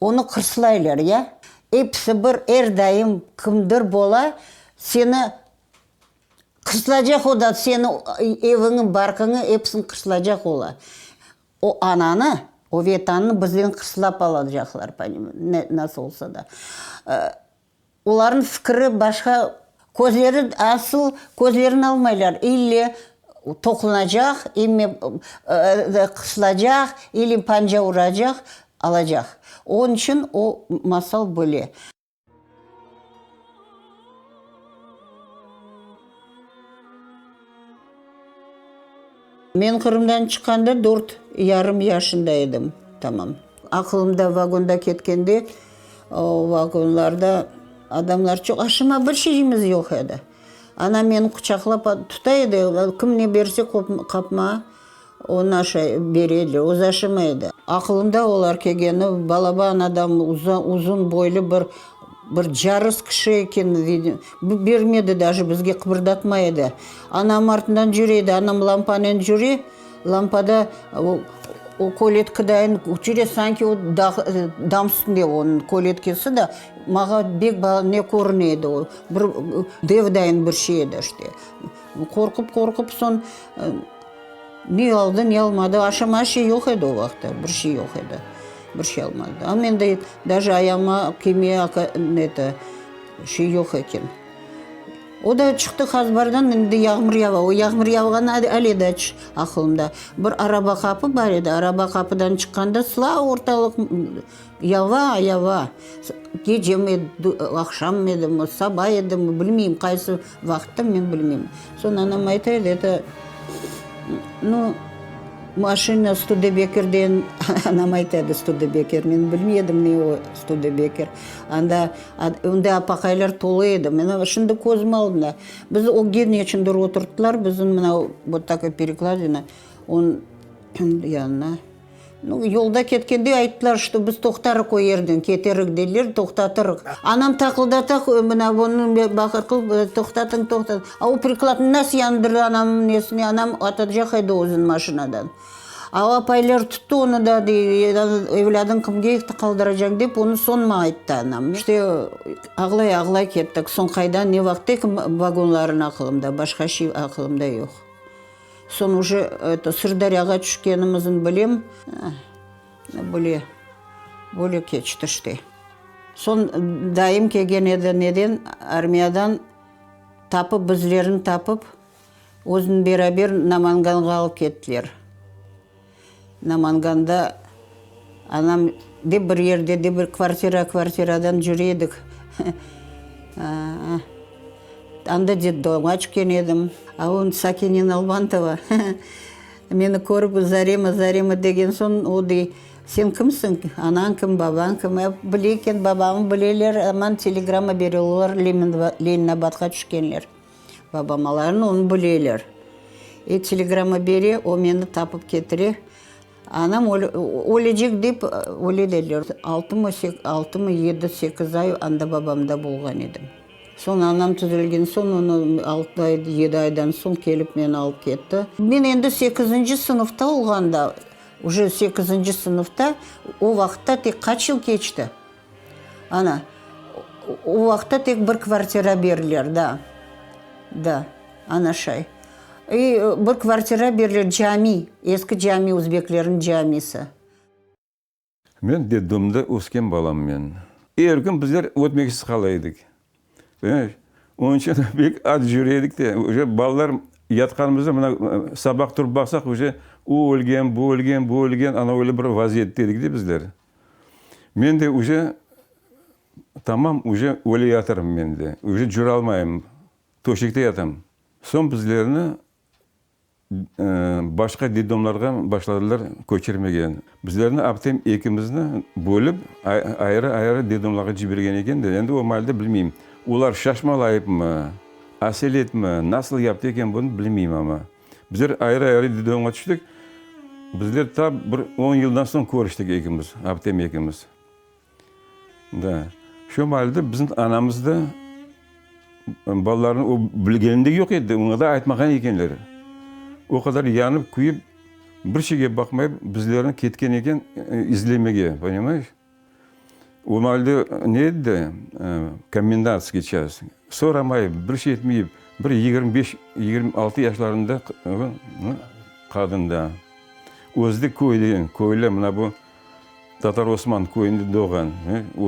Onı qırslaylar ya. Episi bir er daim kimdir bola, seni qırslacaq o da, seni eviñi, barqıñı episini qırslacaq ola. O ananı, o Vetannı bizden qırslap alacaqlar, nasıl olsa da. Olarnıñ fikri başqa, közleri asıl közlerini almaylar, ille toqunacaq, ille qısılacaq, ili panca uracaq, alacaq. Onıñ içün o masal böyle. Men Qırımdan çıqqanda dört yarım yaşında edim, tamam. Aqılımda vagonda ketkende, o vagonlarda adamlar çoq, aşıma bir şeyimiz yoq edi. Anam meni quçaqlap tuta edi, kim ne berse qapma, onı aşay, bere ediler, özü aşamay edi. Aqılımda olar kelgeni, balaban adam, uzun boylu bir bir carız kişi eken, bermedi daje bizge, qıbırdatmay edi. Anam artından cüre edi, anam lampanen cüre, lampada o köletkidayın cüre, sanki o dağ, dam üstünde onıñ köletkesi da, mağa bek ne körüne edi o, bir devdayın bir şey edi işte. Qorqup-qorqup soñ ne aldı, ne almadı, aşama şey yoq edi o vaqıtta, bir şey yoq edi, bir şey almadı. Amma endi daje ayağıma kiymege eto, şey yoq eken. O da çıqtı azbardan, endi yağmur yava. O yağmur yavğanı ale de aqılımda. Bir araba qapı bar edi, araba qapıdan çıqqanda sıla ortalıq yava, yava. Gecemi edi, aqşam edimi, saba edimi, bilmeyim, qaysı vaqıtta men bilmeyim. Soñ anam ayta edi, eto, nu, maşina Studebekerden, anam ayta edi Studebeker, men bilmey edim ne o Studebeker. Anda Onda apaqaylar tolu edi. Mına şimdi közüm aldında. Biz ögge neçündir oturttılar, bizim mına vot takoy perekladina, onıñ yanına. Nu, yolda ketkende ayttılar, şto biz toqtarıq o yerden, keterik dediler, toqtatırıq. Anam taqıldata, mına bunı baqır qılıp, toqtatıñ, toqtatıñ. A o prikladnı nasıl yandırdı anamnıñ nesine, anam atacaq edi özüni maşinadan. A o apaylar tuttı onı da, dey, evlâdıñ kimge qaldıracañ dep, onı soñ maña ayttı anam. İşte, ağlay-ağlay kettik. Soñ qaydan, ne vaqıt, tek vagonların aqılımda, başqa şey aqılımda yoq. Soñ uje, eto, Sırdaryağa tüşkenimizni bilem. Böyle, böyle keçti işte. Soñ dayım kelgen edi neden, armiyadan, tapıp, bizlerni tapıp, Özüni beraber Namanganğa alıp kettiler. Namanganda anam de bir yerde, de bir kvartira, kvartiradan cüre edik. Anda detdomğa tüşken edim. A o Sakine Nalbantova meni körip, Zarema, Zarema degen soñ, o dey, sen kimsiñ, anañ kim, babañ kim? Bile eken, babamı bileler, aman telegramma bere, olar Leninabadqa tüşkenler. Babamalarnı onı bileler. E, telegramma bere, o meni tapıp ketire. Anam ölecek dep, öyle dediler. Altımı, altımı, yedi, sekiz ay anda babamda bolğan edim. Soñ anam tüzelgen soñ, onı altı ay, yedi aydan soñ kelip meni alıp ketti. Men endi sekizinci sınıfta olğanda, uje sekizinci sınıfta, o vaqıtta tek qaç yıl keçti? Ana, o vaqıtta tek bir kvartira berdiler, da, da, ana şay. İ bir kvartira berdiler, cami, eski cami, özbeklerniñ camisi. Men detdomda ösken balam men. Er kün bizler ötmeksiz qala edik. Понимаешь? Onıñ içün pek aç yüre edik de, uje balalar yatqanımızda mına sabah turıp baqsaq, uje o ölgen, bu ölgen, bu ölgen, ana öyle bir vaziyette edik de bizler. Men de uje tamam uje öle yatırım men de, uje cüralmayım, töşekte yatam. Soñ bizlerni başqa detdomlarğa başladılar köçürmege. Bizlerni aptem ekimizni bölip ayrı-ayrı detdomlarğa cibergen eken de, endi o maalde bilmeyim, olar şaşmalayıpmı, aseletmi, nasıl yaptı eken bunı bilmeyim amma. Bizler ayrı-ayrı detdomğa tüştik. Bizler ta bir on yıldan soñ körüştik ekimiz, aptem ekimiz. Da. Şu maalde bizim anamız da balalarını o bilgeni de yoq edi, oña da aytmağan ekenler. O qadar yanıp, küyüp, bir şeyge baqmayıp bizlerni ketken eken izlemege, ponimayeş? O maalde ne edi de, komendantskiy ças, soramayıp, bir şey etmeyip, bir 25, 26 yaşlarında qadın da, özü de köyden, köylü, mına bu Tatar Osman köyünde doğğan,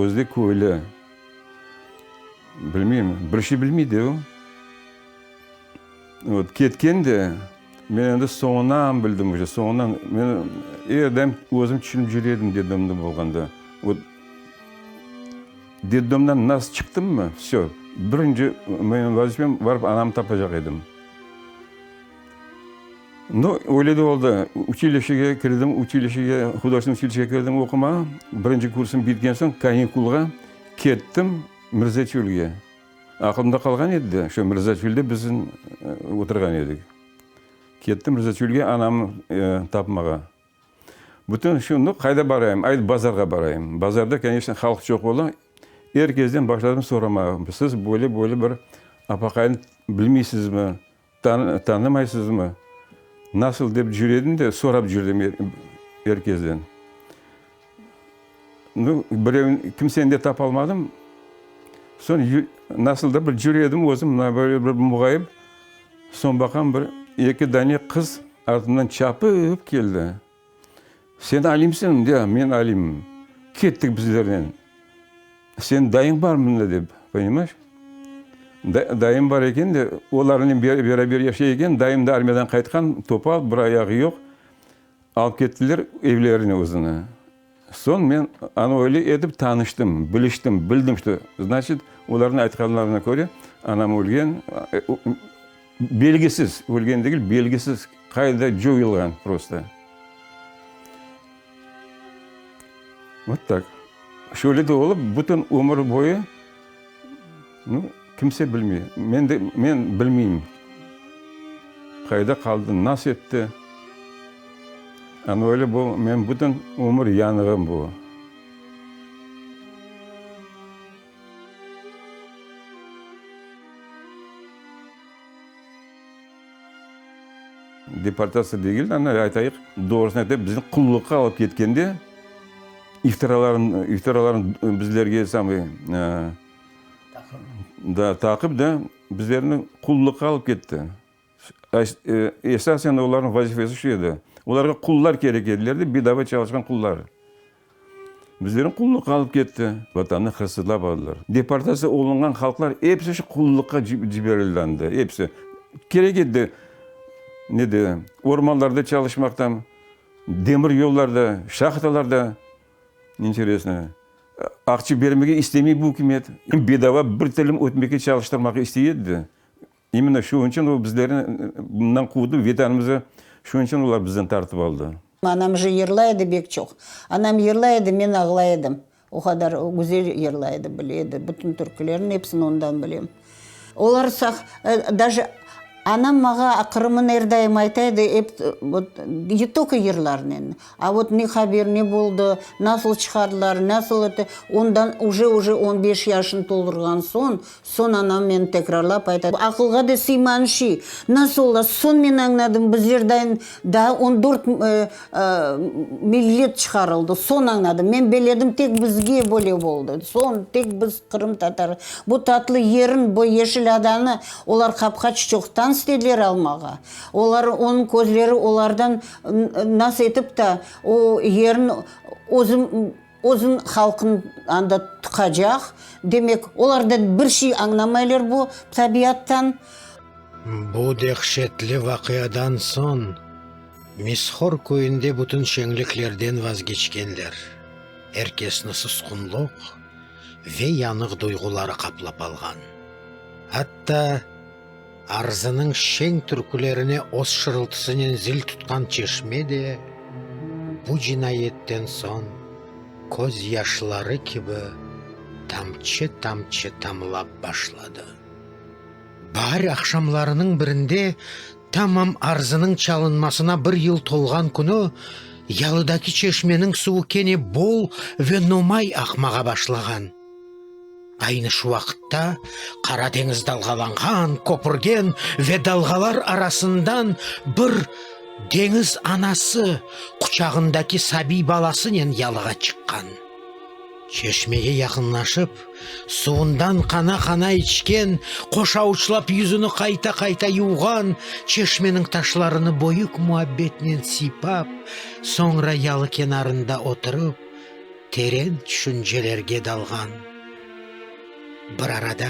özü de köylü, bilmeyim, bir şey bilmey de o. Vot, ketken de, men endi soñundan bildim uje, soñundan, men er daim özüm tüşünip yüre edim detdomda bolğanda. Vot, detdomdan nasıl çıqtımmı, vsö, birinci menim vazifem barıp anamnı tapacaq edim. Nu, öyle de oldı. Uçilişege kirdim, uçilişege, hudojestvennoy uçilişege kirdim oqumağa. Birinci kursım bitken soñ kanikulğa kettim Mirzaçölge. Aqılımda qalğan edi de, şu Mirzaçölde bizim oturğan edik. Kettim Mirzaçölge anamnı tapmağa. Bütün şu, nu, qayda barayım? Ayt, bazarğa barayım. Bazarda, koneçno, halq çoq ola. Er kezden başladım soramağa, siz böyle, böyle bir apaqaynı bilmeysizmi, tanımaysızmı, nasıl dep cüredim de, sorap cürdim er kezden. Nu, birevni, kimseni de tapalmadım. Soñ nasıl da bir cüredim özüm, mına böyle bir muğayıp, soñ baqam bir eki dane qız artımdan çapıp keldi. Sen Alimsiñ? De, men Alimim. Kettik bizlernen. Seniñ dayıñ bar mında dep, ponimayeş? Dayım bar eken de, olarnen beraber yaşay eken, dayım da armiyadan qaytqan, topal, bir ayağı yoq. Alıp kettiler evlerine özüni. Soñ men anı öyle etip tanıştım, biliştim, bildim, şto, znaçit, olarnıñ aytqanlarına köre, anam ölgen, belgisiz, ölgen degil, belgisiz, qayda coyulğan prosto. Vot tak. Şöyle de olıp, bütün ömür boyu, nu, kimse bilmey. Men de, men bilmeyim, qayda qaldı, nasıl etti. Ana öyle bu, menim bütün ömür yanığım bu. Deportatsiya degil de, ana aytayıq, doğrusını aytayıq, bizni qulluqqa alıp ketkende iftiraların, iftiraların bizlerge samıy, da, taqıp da, bizlerni qulluqqa alıp ketti. Esasen olarnıñ vazifesi şu edi, olarğa qullar kerek ediler de, bedava çalışqan qullar. Bizlerni qulluqqa alıp ketti. Vatannı hırsızlap aldılar. Deportatsiya olunğan halqlar episi şu qulluqqa ciberildi anda, episi. Kerek edi nede, ormanlarda çalışmaqta, demir yollarda, şahtalarda. İnteresno. Aqça bermege istemey bu ükümet. Bedava bir tilim ötmekke çalıştırmağa istey edi. İmенно şunıñ içün o bizlerni bundan quvdı, Vetanımızı şunıñ içün olar bizden tartıp aldı. Anam je yırlay edi bek çoq. Anam yırlay edi, men ağlay edim. O qadar güzel yırlay edi, bile edi. Bütün türkülerniñ episini ondan bilem. Olar sah, daje anam mağa Qırımın er daim ayta edi, ep, vot, ne tolko yırlarnen, a vot ne haber, ne boldı, nasıl çıqardılar, nasıl etti, ondan uje, uje on beş yaşını toldurğan soñ, Soñ anam meni tekrarlap ayta, Aqılğa da sıyman şey. Nasıl ola? Soñ men añladım, bizler dayın daa on dört millet çıqarıldı. Soñ añladım. Men beledim, tek bizge böyle oldı. Soñ tek biz, qırımtatar. Bu tatlı yerin, bu yeşil adanı olar qapqaç çoqtan istediler almağa. Olar, onıñ közleri olardan nasıl etip ta o yerin özüm Özüñ halqıñ anda tıqacaq. Demek, olar da bir şey añlamaylar bu tabiattan. Bu dehşetli vaqiadan soñ Mishor köyünde bütün şeñliklerden vazgeçkenler. Er kesni susqunluq ve yanıq duyğuları qaplap alğan. Atta Arzınıñ şeñ türkülerine öz şırıltısınen zil tutqan çeşme de bu cinayetten soñ közyaşları kibi tamçı-tamçı tamlap başladı. Baar aqşamlarınıñ birinde, tamam Arzınıñ çalınmasına bir yıl tolğan künü, yalıdaki çeşmeniñ suvu kene bol ve nomay aqmağa başlağan. Aynı şu vaqıtta Qara deñiz dalğalanğan, köpürgen ve dalğalar arasından bir deñiz anası quçağındaki sabiy balasınen yalığa çıqqan. Çeşmege yaqınlaşıp, suvundan qana-qana içken, qoşavuçlap yüzüni qayta-qayta yuvğan, çeşmeniñ taşlarını böyük muabbetnen sıypap, soñra yalı kenarında oturıp, teren tüşüncelerge dalğan. Bir arada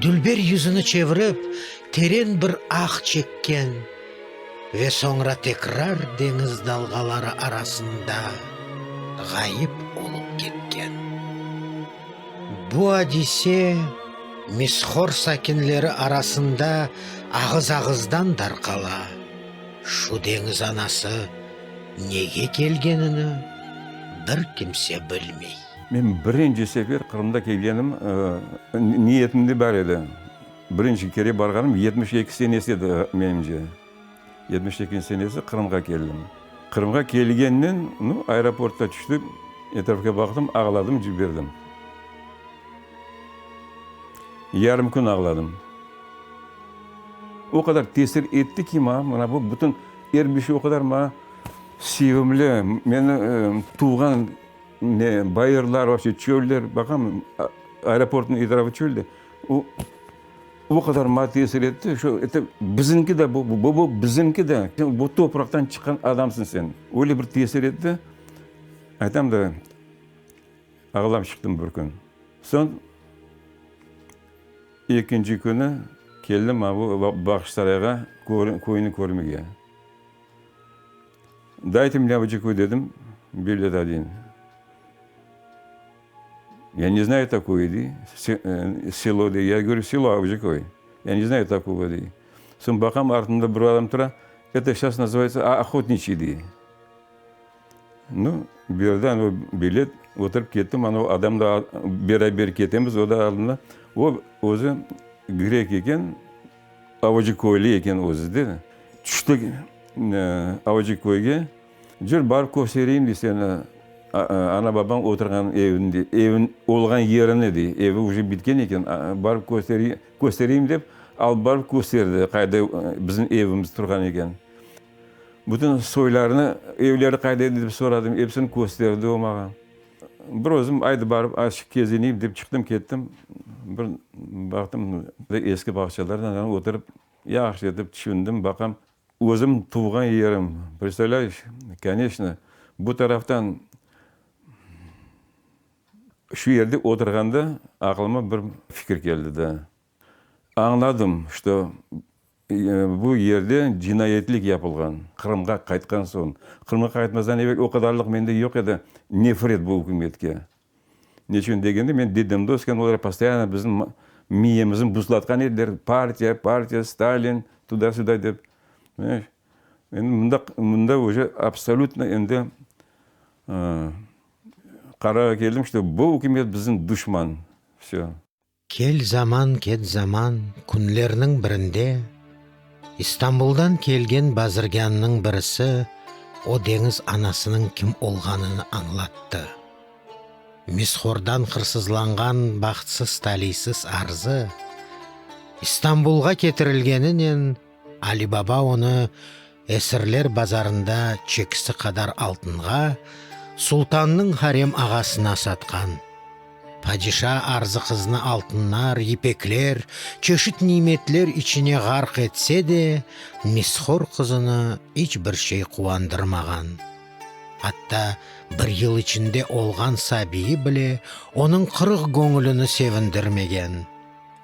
dülber yüzüni çevirip, teren bir ah çekken ve soñra tekrar deñiz dalğaları arasında ğayıp olıp ketken. Bu adise Mishor sakinleri arasında ağız-ağızdan darqala, şu deñiz anası nege kelgenini bir kimse bilmey. Men birinci sefer Qırımda kelgenim, niyetimde bar edi. Birinci kere barğanım 72 senesi edi, menimce. Yetmiş ekinci senesi Qırımğa keldim. Qırımğa kelgennen, nu, aeroportta tüştik, etrafqa baqtım, ağladım, ciberdim. Yarım kün ağladım. O qadar tesir etti ki maña, mına bu bütün er bir şey o qadar maña sevimli, meni tuvğan ne bayırlar, vapşe çöller, baqam, aeroportnıñ etrafı çöl de, o, o qadar maña tesir etti, şu, eto, bizimki de bu, bu, bu bizimki de, bu topraqtan çıqqan adamsıñ sen. Öyle bir tesir etti, aytam da, ağlap çıqtım bir kün. Soñ ekinci künü keldim bu Bağçasarayğa köyni körmege. Dayte mne Avcıköy dedim, bilet odin. Ya ne znayu takoye dey, selo dey. Ya govorю, selo Avcıköy. Ya ne znayu takogo dey. Soñ baqam, artında bir adam tura, eto seyças nazıvayetsâ Ohotniçiy dey. Nu, berdi ana o bilet, oturıp kettim, ana o adam da beraber ketemiz, o da aldında. O özü grek eken, Avcıköylü eken özü de. Tüştik Avcıköyge. Cür, barıp köstereyim, dey, seni ana-babañ oturğan evini, dey, evin olğan yerini, dey. Evi uje bitken eken, barıp köstereyim dep, alıp barıp kösterdi, qayda bizim evimiz turğan eken. Bütün soylarını, evleri qayda edi dep soradım, episini kösterdi o maña. Bir özüm aydı barıp azçıq kezineyim dep çıqtım kettim. Bir baqtım, eski bağçalarda oturıp yahşı etip tüşündim, baqam, özüm tuvğan yerim, predstavlâyeş, koneçno, bu taraftan şu yerde oturğanda aqlıma bir fikir keldi da. Añladım, şto bu yerde cinayetlik yapılğan. Qırımğa qaytqan soñ. Qırımğa qaytmazdan evel o qadarlıq mende yoq edi nefret bu ükümetke. Neçün degende, men dedemde ösken, olar postoyanno bizim miyemizni buzlatqan ediler, partiya, partiya, Stalin, tuda-süda dep. Понимаешь? Endi mında, mında uje absolütno endi qararğa keldim, şto bu ükümet bizim duşman. Vsё. Kel zaman, ket zaman, künlerniñ birinde İstanbuldan kelgen bazirgânnıñ birisi o deñiz anasınıñ kim olğanını añlattı. Mishordan hırsızlanğan bahtsız-taliysiz Arzı İstanbulğa ketirilgeninen Ali Baba onı esirler bazarında çekisi qadar altınğa sultannıñ harem ağasına satqan. Padişa Arzı qıznı altınlar, yipekler, çeşit nimetler içine ğarq etse de, Mishor qızını iç bir şey quvandırmağan. Atta bir yıl içinde olğan sabiyi bile onıñ qırıq göñülini sevindirmegen.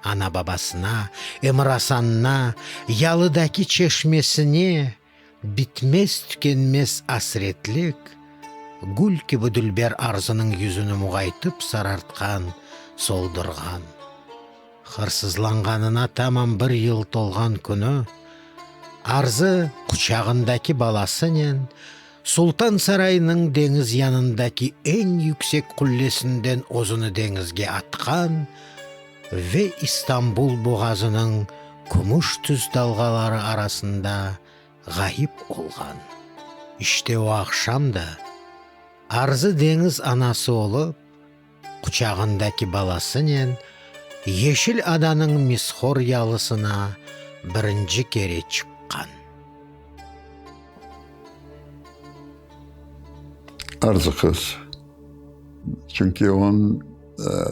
Ana-babasına, Emir-Asanına, yalıdaki çeşmesine bitmez-tükenmez asretlik, gül kibi dülber Arzınıñ yüzüni muğaytıp sarartqan, soldurğan. Hırsızlanğanına tamam bir yıl tolğan künü, Arzı quçağındaki balasınen Sultan sarayınıñ deñiz yanındaki eñ yüksek qullesinden özüni deñizge atqan ve İstanbul boğazınıñ kümüş tüs dalğaları arasında ğayıp olğan. İşte o aqşam da Arzı deñiz anası olıp, Quçağındaki balasınen Yeşil adanıñ Mishor yalısına birinci kere çıqqan. Arzı qız. Çünki onıñ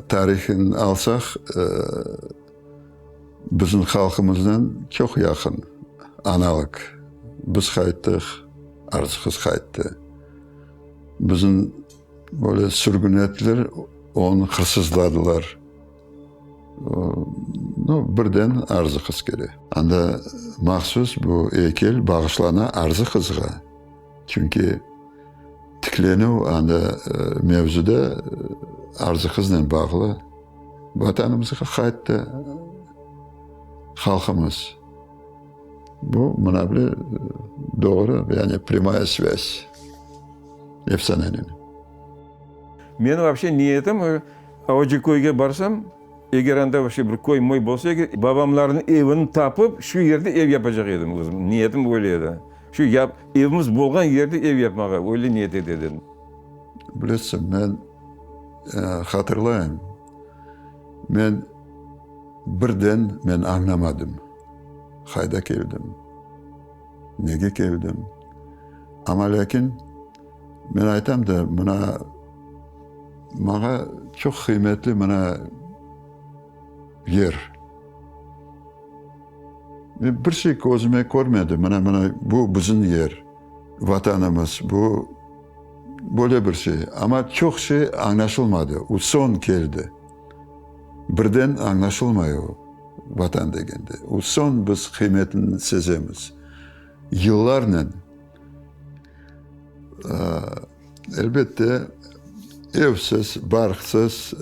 tarihini alsaq, bizim halqımızdan çoq yaqın analog. Biz qayttıq, Arzı-qız qayttı. Bizim böyle sürgün ettiler, onı hırsızladılar. Nu, birden Arzı-qız kele. Anda mahsus bu eykel bağışlana Arzı-qızğa. Çünki tiklenüv anda mevzuda Arzı-qıznen bağlı. Vatanımızğa qayttı halqımız. Bu mına bile doğru, yani prâmaya svâz efsanenen. Menim vapşe niyetim, Avcıköyge barsam, eger anda vapşe bir köy-möy bolsa eger, babamlarnıñ evini tapıp, şu yerde ev yapacaq edim özüm. Niyetim öyle edi. Şu yap, evimiz bolğan yerde ev yapmağa öyle niyet ete edim. Bilesiñ, men hatırlayım, men birden men añlamadım, qayda keldim, nege keldim. Amma lâkin men aytam da, mına maña çoq qıymetli mına yer. Men bir şey közüme körmedi, mına, mına bu bizim yer, Vatanımız, bu böyle bir şey. Amma çoq şey añlaşılmadı, o soñ keldi. Birden añlaşılmay o, Vatan degende. O soñ biz qıymetini sezemiz. Yıllarnen. Elbette, evsiz, barqsız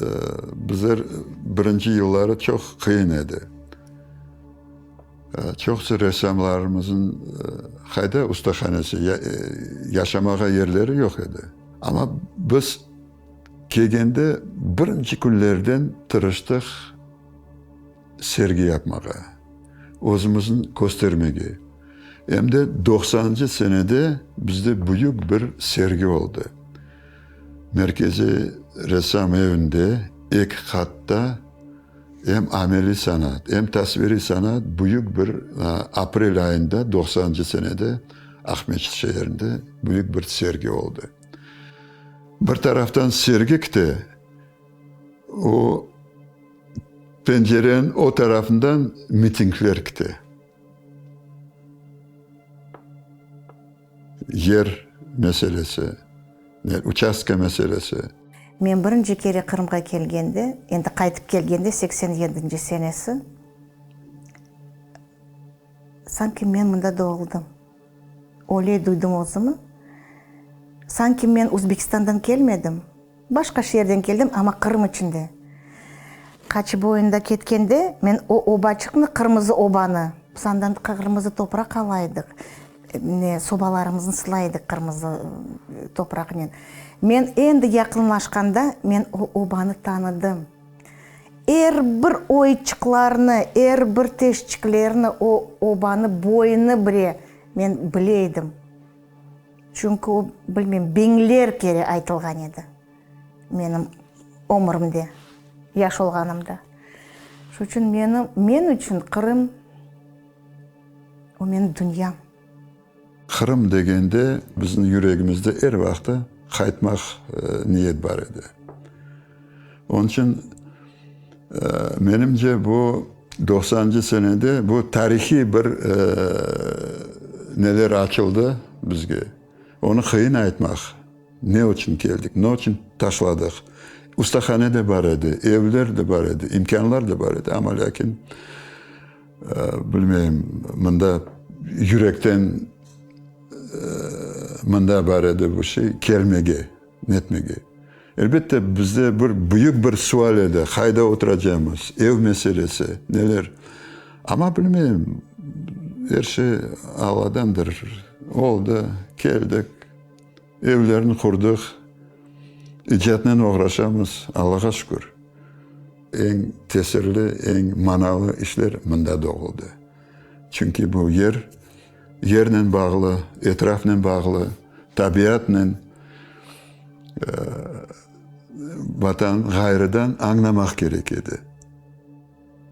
bizler birinci yılları çoq qıyın edi. Çoqusı ressamlarımıznıñ qayda ustahanesi, yaşamağa yerleri yoq edi. Amma biz kelgende birinci künlerden tırıştıq sergi yapmağa, özümizni köstermege. Em de doqsanıncı senede bizde büyük bir sergi oldı. Merkeziy ressam evinde eki qatta em ameliy sanat, em tasviriy sanat büyük bir aprel ayında doqsanıncı senede Aqmescit şeerinde büyük bir sergi oldı. Bir taraftan sergi kite, o pencereniñ o tarafından mitingler kite. Yer meselesi, uçastka meselesi. Men birinci kere Qırımğa kelgende, endi qaytıp kelgende, 87-nci senesi, sanki men mında doğuldım. Öyle duydım özümi. Sanki men Özbekistandan kelmedim. Başqa şeerden keldim, amma Qırım içinde. Qaçı boyunda ketkende, men o obaçıqnı, qırmızı obanı, biz andan qırmızı topraq ala edik, ne, sobalarımıznı sılay edik qırmızı topraqnen. Men endi yaqınlaşqanda, men o obanı tanıdım. Er bir oyçıqlarnı, er bir teşçiklerni, o obanı boyunı bile men bile edim. Çünki o, bilmem, biñler kere aytılğan edi menim ömürimde, yaş olğanımda. Şunıñ içün menim, men içün Qırım, o menim dünyam. Qırım degende bizim yüregimizde er vaqıt qaytmaq niyet bar edi. Onıñ içün, menimce, bu doqsanıncı senede bu tarihiy bir neler açıldı bizge. Onı qıyın aytmaq, ne içün keldik, ne içün taşladıq. Ustahane de bar edi, evler de bar edi, imkânlar da bar edi, amma lâkin, bilmeyim, mında yürekten mında bar edi bu şey, kelmege. Netmege. Elbette, bizde bir büyük bir sual edi, qayda oturacamız, ev meselesi, neler. Amma bilmeyim, er şey Alladandır. Oldı, keldik, evlerni qurdıq, icatnen oğraşamız, Allağa şükür. Eñ tesirli, eñ manalı işler mında doğuldı. Çünki bu yer Yernen bağlı, etrafnen bağlı, tabiatnen Vatan ğayrıdan añlamaq kerek edi.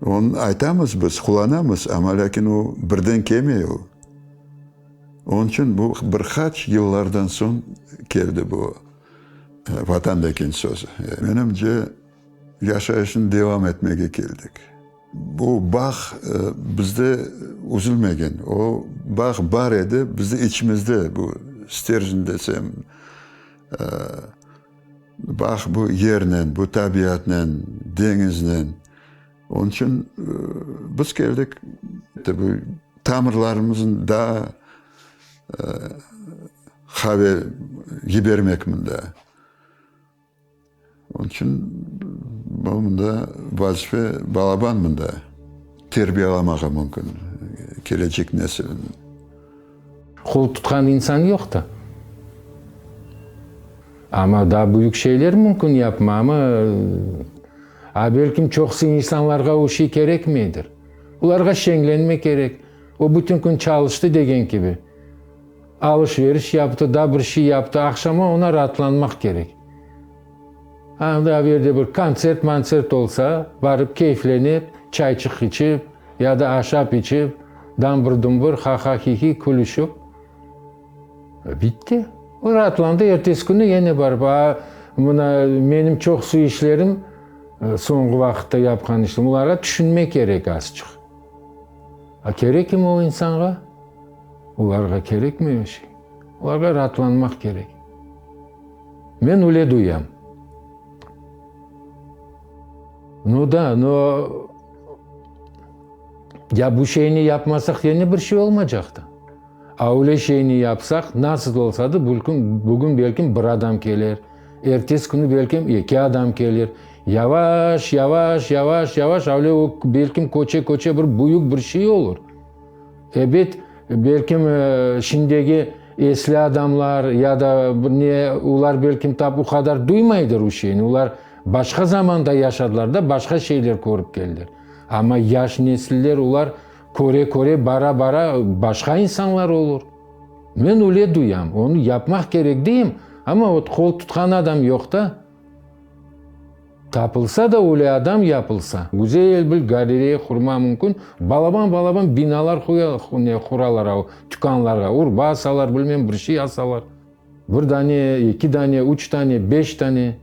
Onı aytamız biz, qullanamız, amma lâkin o birden kelmey o. Onıñ içün bu bir qaç yıllardan soñ keldi bu. Vatan degen söz. Menimce, yaşayışnı devam etmege keldik. Bu bağ bizde üzülmegen. O bağ bar edi, bizde içimizde, bu sterjin desem, bağ bu yernen, bu tabiatnen, deñiznen. Onıñ içün biz keldik, bu tamırlarımıznı daa qave yibermek mında. Onıñ içün bu mında vazife balaban mında, terbiyalamağa mümkün kelecek nesilni. Qol tutqan insan yoq da. Amma daa büyük şeyler mümkün yapma, amma a belkim çoqusı insanlarğa o şey kerekmeydir. Olarğa şeñlenme kerek. O bütün kün çalıştı degen kibi. Alış-veriş yaptı, daa bir şey yaptı, aqşama oña raatlanmaq kerek. Anda bir yerde bir kontsert-montsert olsa, barıp keyflenip, çayçıq içip, ya da aşap içip, dambır-dumbır, ha-ha-hi-hi külüşip, bitti. O raatlandı, ertesi künü yene barıp, a, mına, menim çoqusı işlerim, soñki vaqıtta yapqan işlerim, olarğa tüşünmek kerek azçıq. A kerekmi o insanğa? Olarğa kerekmi o şey? Olarğa raatlanmaq kerek. Men öyle duyam. Nu da, no, ya bu şeyni yapmasaq yine bir şey olmacaqtı. A öyle şeyni yapsaq, nasıl olsa da, bugün belkim bir adam kelir, ertesi künü belkim eki adam kelir. Yavaş, yavaş, yavaş, yavaş, öyle o belkim köçe-köçe bir büyük bir şey olur. Ebet, belkim şimdigi esli adamlar ya da ne, olar belkim tap o qadar duymaydır o şeyni, olar başqa zamanda yaşadılar da, başqa şeyler körip keldiler. Amma yaş nesiller olar köre-köre, bara-bara başqa insanlar olur. Men öyle duyam, onı yapmaq kerek deyim, amma vot qol tutqan adam yoq da. Tapılsa da öyle adam yapılsa, güzel bir galereya qurma mümkün, balaban-balaban binalar quralar o tükânlarğa, urba asalar, bilmem bir şey asalar. Bir dane, eki dane, üç dane, beş dane.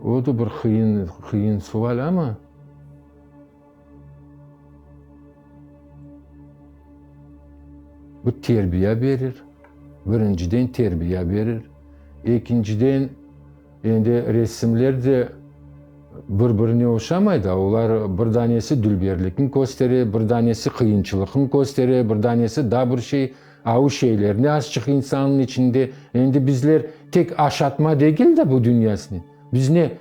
O da bir qıyın, qıyın sual amma. Bu terbiye berir, birinciden terbiye berir, ekinciden endi resimler de bir-birine oşamay da, olar bir danesi dülberlikni köstere, bir danesi qıyınçılıqnı köstere, bir danesi daa bir şey, a o şeylerni azçıq insannıñ içinde, endi bizler tek aşatma degil de bu dünyasını. Biz ne,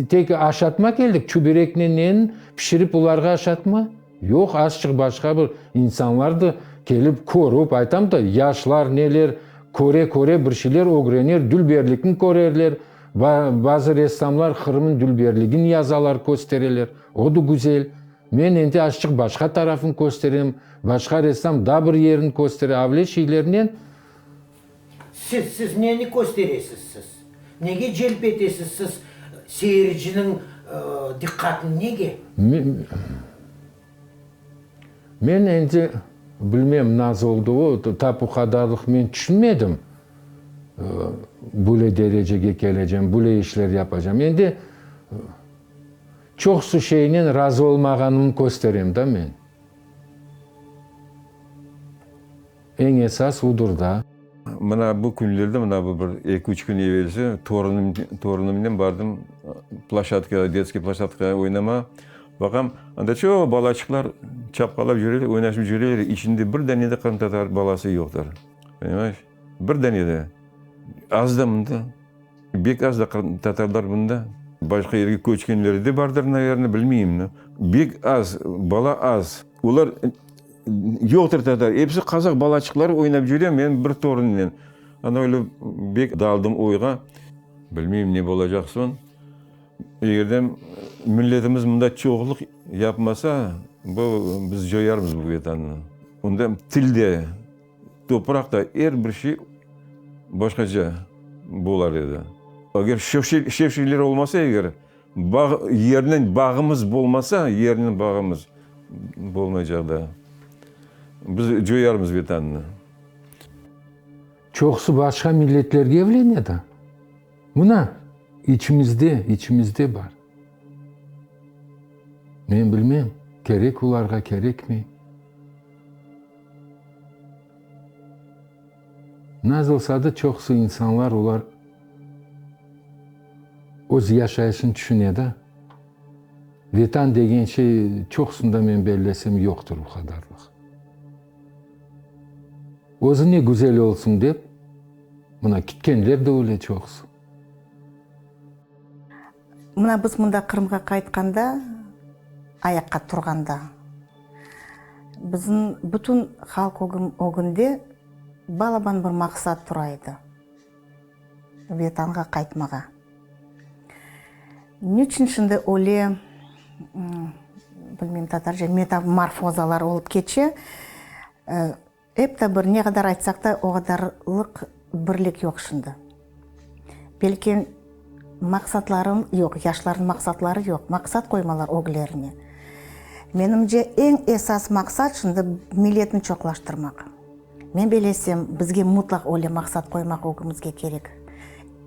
tek aşatma keldik, çübereknen neni pişirip olarğa aşatma? Yoq, azçıq başqa bir insanlar da kelip körip, aytam da, yaşlar neler köre-köre bir şeyler ögrener, dülberlikni körerler. Bazı ressamlar Qırımnıñ dülberligini yazalar, köstereler. O da güzel. Men endi azçıq başqa tarafını kösterem, başqa ressam daa bir yerini köstere, avle şeylernen. Siz, siz neni kösteresiz siz? Nege celp etesiz siz seyirciniñ diqqatını, nege? Men endi bilmem naz oldı o, tap o qadarlıq men tüşünmedim, böyle derecege kelecem, böyle işler yapacam. Endi çoqusı şeynen razı olmağanımnı kösterem da men. Eñ esas udur da. Mına bu künlerde, mına bu bir eki-üç kün evelsi torunım, torunımnen bardım ploşadkağa, detskiy ploşadkağa oynamağa. Baqam, anda çoq balaçıqlar çapqalap yüreler, oynaşıp yüreler, içinde bir dane de qırımtatar balası yoqtır. Ponimayeş? Bir dane de. Az da mında. Bek az da qırımtatarlar mında. Başqa yerge köçkenleri de bardır, naverno, bilmeyim. Bek az, bala az. Olar yoqtır tatar, episi qazaq balaçıqları oynap yüre, men bir torunnen. Ana öyle bek daldım oyğa, bilmeyim ne bolacaq soñ. Eger de milletimiz mında çoqluq yapmasa, bu biz coyarmız bu Vetannı. Onda til de, topraq da, er bir şey başqaca bolar edi. Eger şevşevler olmasa eger, Bağ, yernen bağımız bolmasa, yernen bağımız bolmaycaq da. Biz coyarmız Vetannı. Çoqusı başqa milletlerge evlene da. Mına, içimizde, içimizde bar. Men bilmem, kerek olarğa, kerekmey. Naz olsa da, çoqusı insanlar, olar öz yaşayışını tüşüne da. Vetan degen şey çoqusında, men bellesem, yoqtır o qadarlıq. Özüne güzel olsun dep, mına, kitkenler de öyle çoqusı. Mına biz mında Qırımğa qaytqanda, ayaqqa turğanda, bizim bütün halq ögünde balaban bir maqsat tura edi, Vetanğa qaytmağa. Niçün şimdi öyle, bilmeyim tatarca, metamorfozalar olıp keçe, ep de bir ne qadar aytsaq da, o qadarlıq birlik yoq şimdi. Belki maqsatlarım yoq, yaşlarnıñ maqsatları yoq, maqsat qoymalar öglerine. Menimce, eñ esas maqsat şimdi milletni çoqlaştırmaq. Men belesem, bizge mutlaq öyle maqsat qoymaq ögümizge kerek.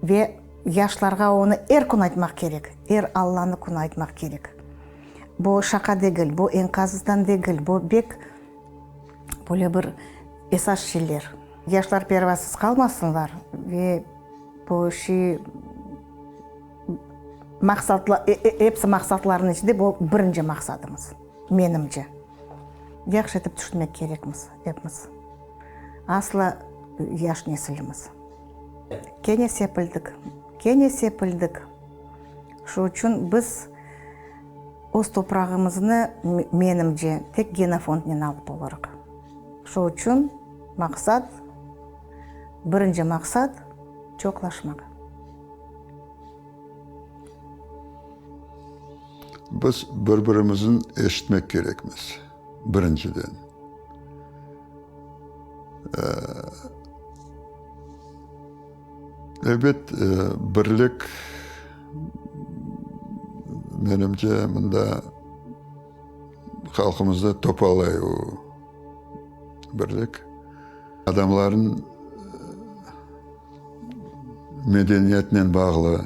Ve yaşlarğa onı er kün aytmaq kerek, er Allanı künü aytmaq kerek. Bu şaqa degil, bu eñqazdan degil, bu bek böyle bir esas şeyler. Yaşlar pervasız qalmasınlar ve bu şey maqsatla, episi maqsatlarnıñ içinde bu birinci maqsadımız, menimce. Yahşı etip tüşünmek kerekmiz epimiz, asla yaş nesilimiz. Kene sepildik, kene sepildik. Şu içün biz öz toprağımıznı, menimce, tek genofondnen alıp olurıq. Şu içün maqsat, birinci maqsat, çoqlaşmaq. Biz bir-birimizni eşitmek kerekmiz, birinciden. Elbet, birlik, menimce, mında halqımızda topalay o birlik. Adamların medeniyetinen bağlı.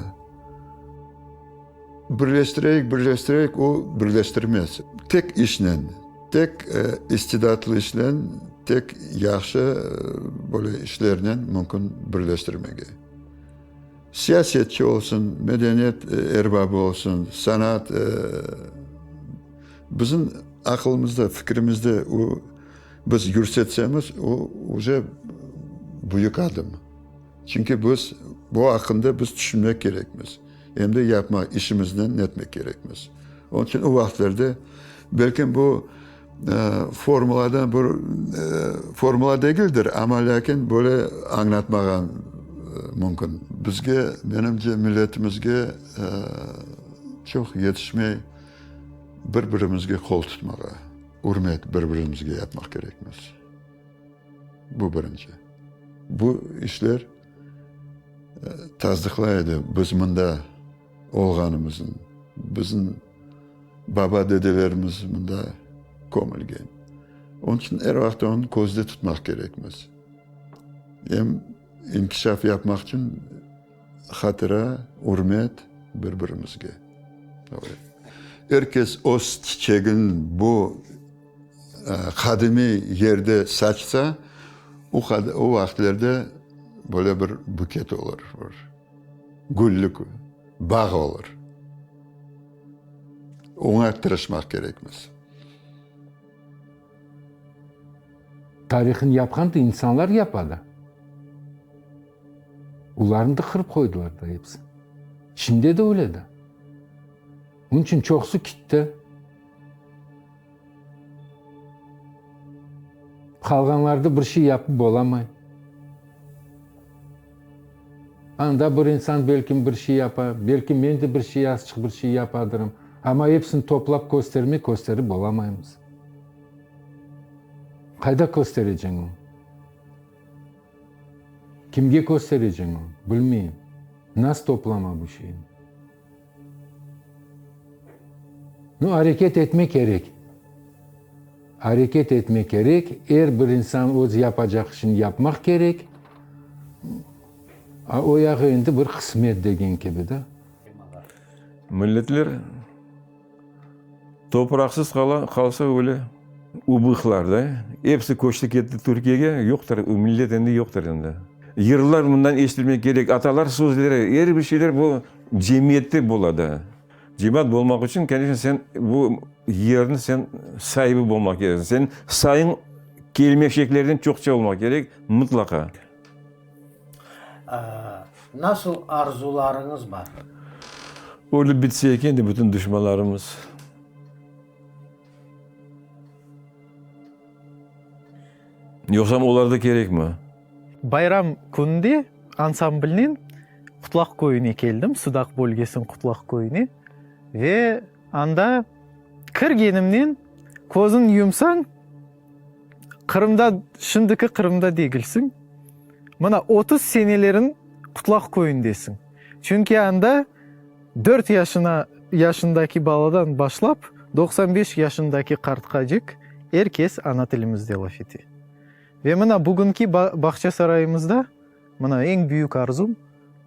Birleştireyik, birleştireyik, o birleştirmez. Tek işnen, tek istidatlı işnen, tek yahşı böyle işlernen mümkün birleştirmege. Siyasetçi olsun, medeniyet erbabı olsun, sanat, bizim aqılımızda, fikrimizde o biz yürsetsemez, o uje büyük adım. Çünki biz bu aqqında biz tüşünmek kerekmiz. Em de yapmaq, işimiznen netmek kerekmiz. Onıñ içün o vaqıtlarda belkim bu formuladan bir formula degildir, amma lâkin böyle añlatmağan mümkün. Bizge, menimce, milletimizge çoq yetişmey bir-birimizge qol tutmağa, ürmet bir-birimizge yapmaq kerekmiz. Bu birinci. Bu işler tasdıqlay edi biz mında olğanımıznı, bizim baba-dedelerimiz mında kömülgen. Onıñ içün er vaqıt onı közde tutmaq kerekmiz. Em inkişaf yapmaq içün hatıra, ürmet bir-birimizge. Er kes öz çiçegin bu qadimiy yerde saçsa, o vaqıtlarda böyle bir buket olur, bir güllük bağ olur. Oña tırışmaq kerekmiz. Tarihını yapqan da insanlar yapa da. Olarnı da qırıp qoydılar da episi. Şimdi de öyle da. Onıñ içün çoqusı kitti. Qalğanlarda bir şey yapıp olamay. Anda bir insan belkim bir şey yapa, belki men de bir şey azçıq bir şey yapadırım. Amma epsini toplap kösterme, kösterip olamaymız. Qayda köstereceñ onı? Kimge köstereceñ onı? Bilmeyim. Nasıl toplama bu şeyni? Nu, areket etmek kerek. Areket etmek kerek, er bir insan öz yapacaq işini yapmaq kerek. A o yağı endi bir qısmet degen kibi da. Milletler topraqsız qala, qalsa öyle ubıqlar da. Episi köçti ketti Türkiyege, yoqtır, millet endi yoqtır endi. Yırlar bundan eşitilmek kerek, atalar sözleri, er bir şeyler bu cemiyette bola da. Cemaat bolmaq içün, koneçno, sen bu yerni sen saibi bolmaq kereksiñ. Seniñ sayıñ kelmeşeklerden çoqça olmaq kerek, mıtlaqa. Nasıl arzularıñız bar? Ölip bitse eken de bütün duşmanlarımız. Yoqsam olar da kerekmi? Bayram kününde ansamblnen Qutlaq köyüne keldim, Sudaq bölgesiniñ Qutlaq köyüne ve anda kirgenimnen közüñ yumsañ, Qırımda, şimdiki Qırımda degilsiñ, mına 30 senelerin Qutlaq köyündesiñ. Çünki anda dört yaşına yaşındaki baladan başlap 95 yaşındaki qartqacik er kes ana tilimizde laf ete. Ve mına bugünki Bağçasarayımızda Mına eñ büyük arzum,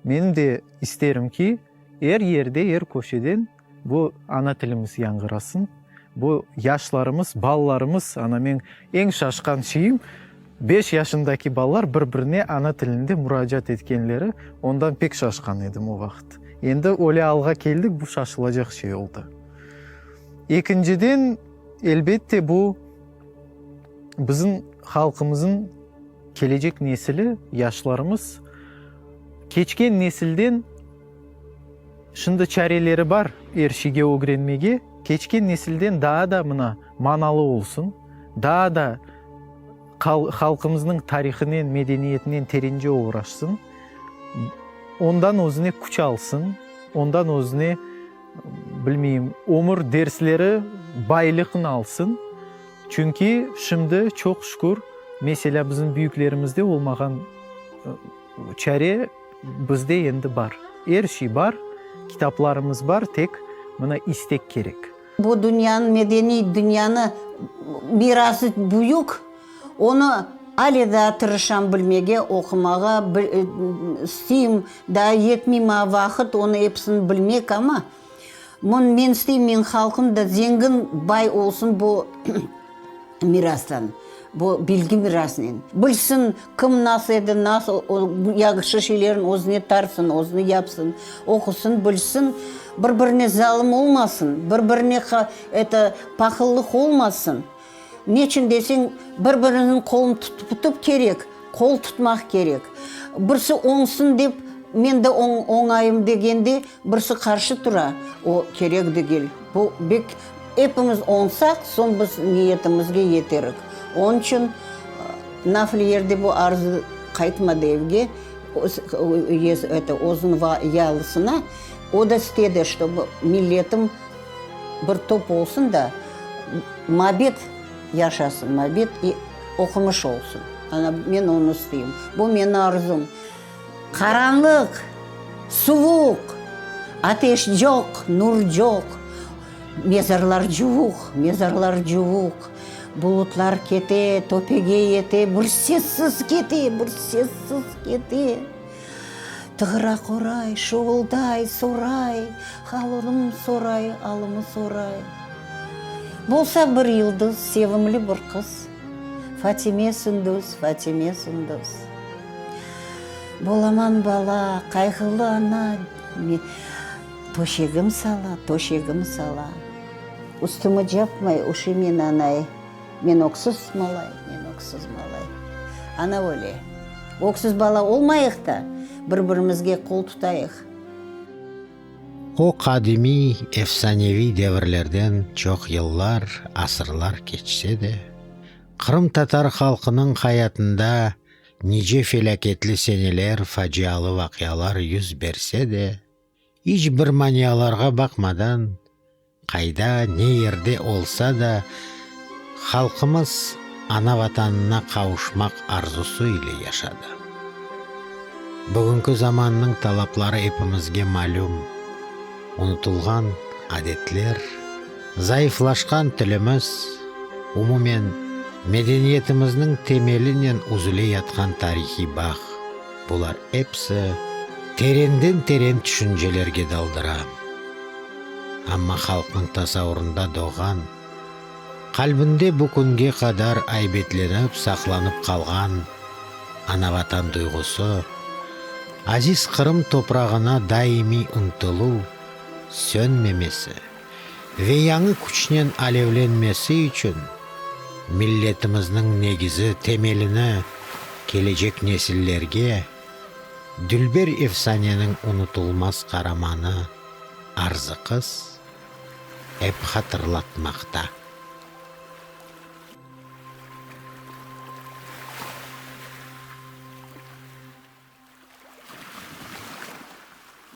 menim de isterim ki, er yerde, er köşeden bu ana tilimiz yañğırasın, bu yaşlarımız, balalarımız, ana men eñ şaşqan şeyim, beş yaşındaki balalar bir-birine ana tilinde muracaat etkenleri, ondan pek şaşqan edim o vaqıt. Endi öyle alğa keldik, bu şaşılacaq şey oldı. Ekinciden, elbette, bu bizim halqımızın Kelecek nesili, yaşlarımız, keçken nesilden şimdi çareleri bar er şeyge ögrenmege, keçken nesilden daa da mına manalı olsun, daa da halqımıznıñ tarihınen, medeniyetinen terence oğraşsın, ondan özüne küç alsın, ondan özüne, bilmeyim, ömür dersleri, baylıqnı alsın. Çünki şimdi, çoq şükür, meselâ, bizim büyüklerimizde olmağan çare bizde endi bar. Er şey bar, kitaplarımız bar, tek mına istek kerek. Bu dünyanıñ, medeniy dünyanı mirası büyük, onı ale daa tırışam bilmege, oqumağa, isteyim, daa yetmey maña vaqıt onı episini bilmek, amma Men isteyim, menim halqım da zengin, bay olsun bu mirastan, bu bilgi mirasınen. Bilsin, kim nasıl edi, nasıl yahşı şeylerni özüne tartsın, özüne yapsın, oqusın, bilsin, bir-birine zalım olmasın, bir-birine eto, pahıllıq olmasın. Neçün deseñ, bir-biriniñ qolun tutıp kerek, qol tutmaq kerek. Birisi oñsın dep, men de oñayım degende, birisi qarşı tura, o kerek degil. Bu bek, epimiz oñsaq, soñ biz niyetimizge yeterik. Onıñ içün nafile yerde bu arzı qaytmadı evge, özüniñ yalısına. O da istedi, ştobu milletim Bir top olsun da, mabet yaşasın, mabet oqumış olsun. Ana, men onı isteyim. Bu menim arzum. Qaranlıq, suvuq, ateş coq, nur coq, mezarlar cuvuq, mezarlar cuvuq, bulutlar kete, töpege yete, bir sessiz kete, bir sessiz kete. Tığıra qoray, şuvulday, soray, Halım soray, alımı soray. Bolsa bir yıldız, sevimli bir qız, Fatime Sündüz, Fatime Sündüz. Bolaman bala, qayğılı ana, Töşegim sala, töşegim sala. Üstümi capmay, üşüymen anay, Men öksüz malay, men öksüz malay. Ana öyle. Öksüz bala olmayıq da, bir-birimizge qol tutayıq. O qadimiy, efsaneviy devirlerden çoq yıllar, asırlar keçse de, qırımtatar halqınıñ hayatında nice felâketli seneler, facialı vaqialar yüz berse de, iç bir manialarğa baqmadan, Qayda, ne yerde olsa da, halqımız ana-Vatanına qavuşmaq arzusı ile yaşadı. Bugünki zamannıñ talapları epimizge malüm, unutılğan adetler, zayıflaşqan tilimiz. Umumen, medeniyetimizniñ temelinen üzüle yatqan tarihiy bağ, bular episi terenden-teren tüşüncelerge daldıra. Amma halqnıñ tasavurında doğğan, qalbinde bu künge qadar aybetlenip saqlanıp qalğan ana-Vatan duyğusı, aziz Qırım toprağına daimiy ıntıluv sönmemesi ve yañı küçnen alevlenmesi içün milletimizniñ negizi, temelini kelecek nesillerge dülber efsaneniñ unutılmaz qaramanı Arzı qız ep hatırlatmaqta.